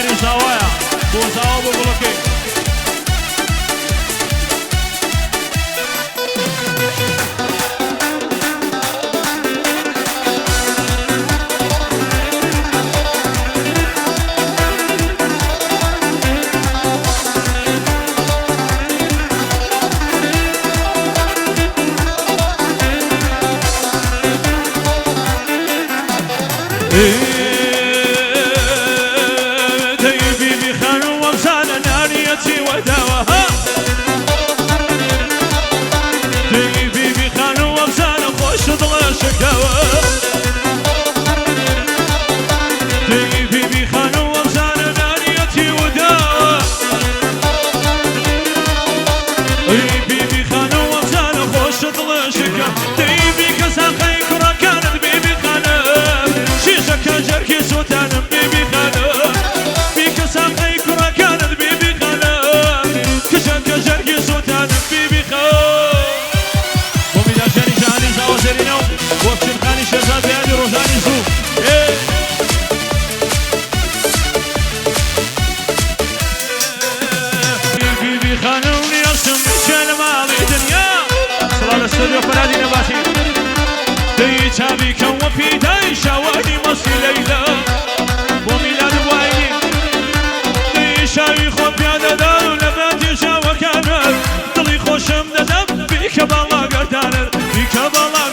دیاری زاوایە بۆ زاوا بۆ گوڵەکەی. دەی بیبی خانم وەمزانە ناریەتی وەداوە ها دەی بیبی خانم وەمزانە خۆش دڵە شکاوە دەی بیبی خانم وەمزانە ناریەتی وداوە ئەی بیبی خانم وەمزانە خۆش دڵە شکا دەی بی کەساخەی کوڕەکانت بیبی خانم شیشەکە جەرگی سووتانم بیبی خانم بی کەساخەی کوڕەکانت بیبی خانم کچەکە جەرگی سووتانم بیبی خانم بۆ میلاژانی جەهانی زاوە زێرینە و بۆ بچنخانی شێرزاد بەیانی ڕۆژانی زوو ئێ. بیبی خانم نیەسم بچێ لە ماڵی دنیا سڵاو لە ستۆدیۆ فەرهادی نەباتی دەی چاوی کەم وە پیدای شاوانی مەستی لەیلا بۆ میلاد وایدی دەی شاوی خۆم پیادەدا لە باتی شاوەکانت دڵی خۆشم دەدەم بیکە باڵا گەردانت بیکە باڵا.